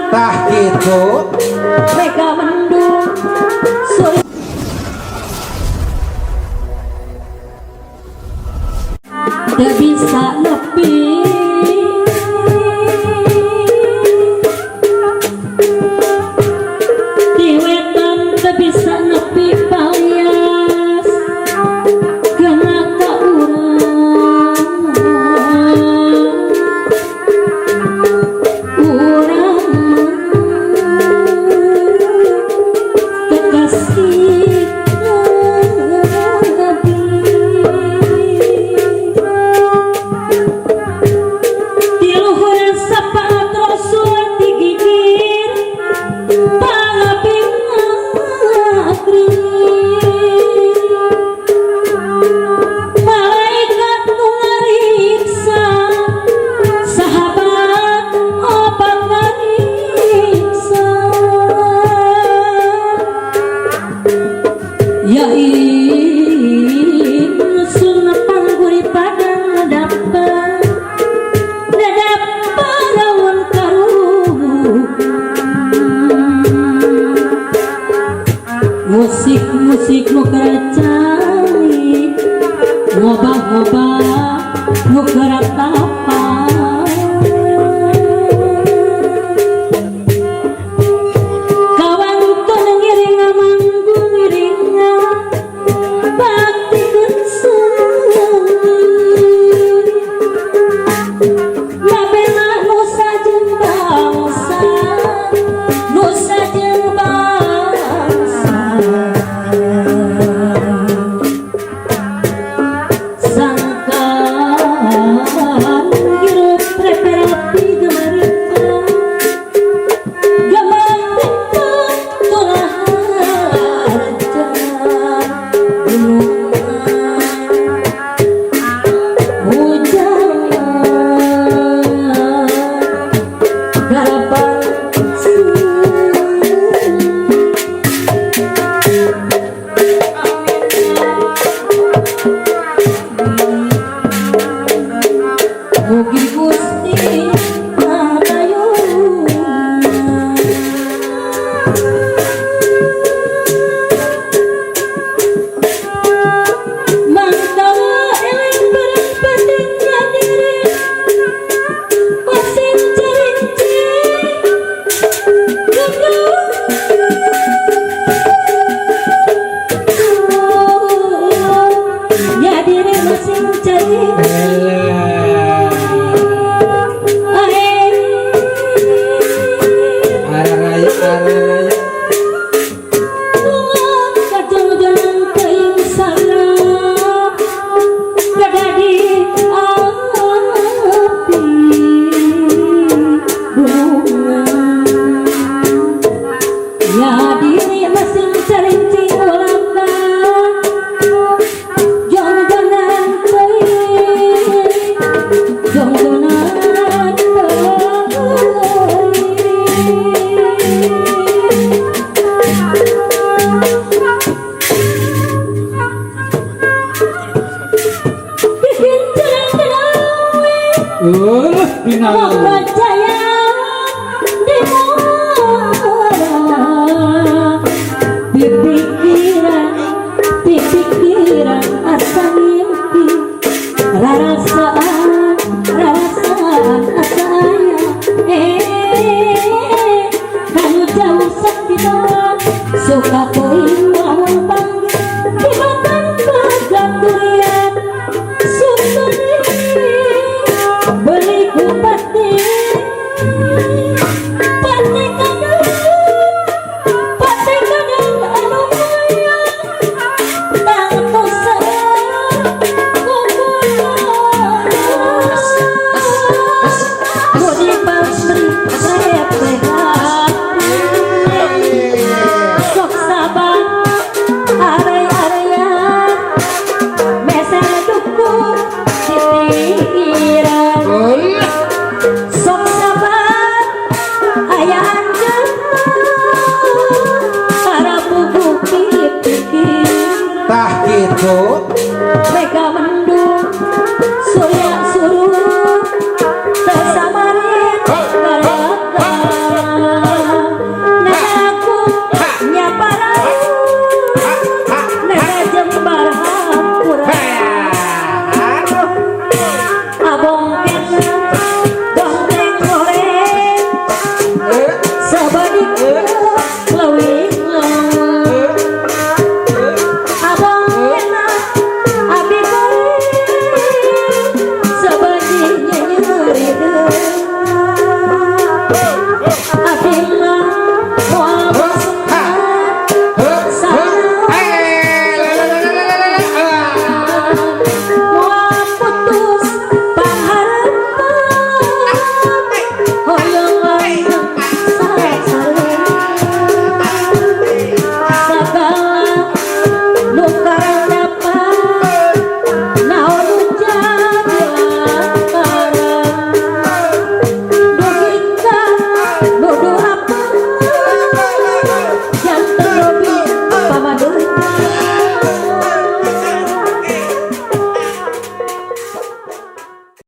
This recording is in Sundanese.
Tah gitu. Mega mendung surya. Teu bisa nepi di wetan, teu bisa nepi palias kena ka urang. Urang mah kekasih Nabi. Di luhur sapaat Rasul digigir pangaping ngagri. Malaikat nu ngariksa, sahabat opat ngariksa. Ya sunnah pangguri padang dapat dapat rawan karuh. Musik-musik nu keracali, ngobah-ngobah nu keratapa. Kawan teu ngiring manggung ngiring baktikeun seni. Ngabela nusa jeung bangsa, nusa jeung bangsa. Sangkan hirup reperapi gemarita gemarita tulah harja gunungan hujan garapan.